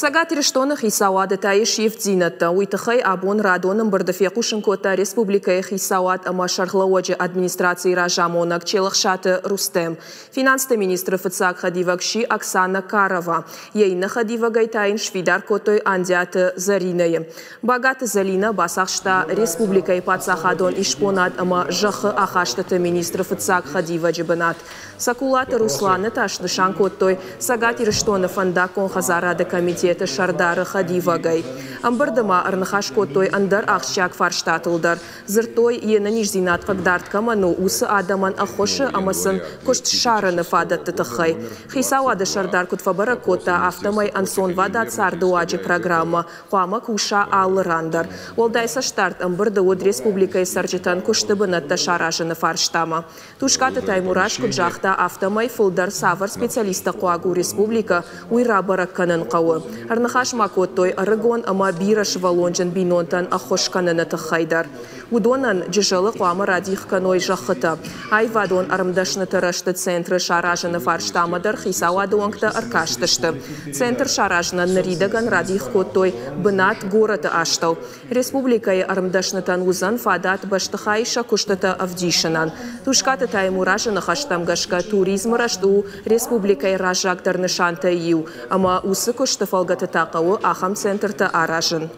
Цӕгат Ирыстоны хицауады та ис ивддзинӕдтӕ. Уый тыххӕй абон радон ӕмбырды фехъусын кодта республикӕйы хицауад ӕмӕ сӕргълӕууӕджы администрацийы разамонӕг Челӕхсаты Рустем. Финансты министры фыццаг хӕдивӕг сси Оксана Карова. Йӕ иннӕ хӕдивӕгӕй та йын сфидар кодтой Андиаты Зӕринӕйы. Багаты Зӕлинӕ бацахста республикӕйы паддзахадон исбонад ӕмӕ зӕххы ахастыты министры фыццаг хӕдивӕджы бынат. Цӕкулаты Русланы та снысан кодтой Цӕгат Ирыстоны фӕндаггон хӕдзарады комитеты сӕрдары хӕдивӕгӕй. Ӕмбырды ма ӕрныхас кодтой ӕндӕр ахсджиаг фарстатыл дӕр. Дзырдтой, йе нӕниздзинад хъыгдард кӕмӕн у, уыцы адӕмӕн ӕххуысы ӕмӕ сын куыст ссарыны фадӕтты тыххӕй. Хицауады сӕрдар куыд фӕбӕрӕг кодта, афтӕмӕй ӕнцонвадат цардыуаджы программӕ хъуамӕ куса алы ран дӕр. Уӕлдай цӕстдард ӕмбырды уыд республикӕйы цӕрджытӕн куысты бынӕттӕ саразыны фарстамӕ. Тускъаты Таймураз куыд загъта, афтӕмӕй фылдӕр цавӕр специалисттӕ хъуаг у республикӕ, уый рабӕрӕг кӕнын хъӕуы. Ӕрныхас ма кодтой ӕрыгон ӕмӕ бирӕсывӕллонджын бинонтӕн ӕххуыс кӕныны тыххӕй дӕр. Уыдонӕн Джызӕлы хъуамӕ радих кӕной зӕххытӕ. Аивадон ӕрмдӕсныты рӕзты центры саразыны фарстамӕ дӕр хицауады уӕнгтӕ ӕркастысты. Центр саразынӕн ныридӕгӕн радих кодтой бынат горӕты астӕу. Республикӕйы ӕрмдӕснытӕн уыдзӕн фадат бӕстыхайы сӕ куыстытӕ ӕвдисынӕн. Тускъаты Таймуразы ныхӕстӕм гӕсгӕ, туризмы рӕзт у республикӕйы раззагдӕр нысантӕй иу, ӕмӕ уыцы куысты фӕлгӕты та хъӕуы ахӕм центртӕ аразын.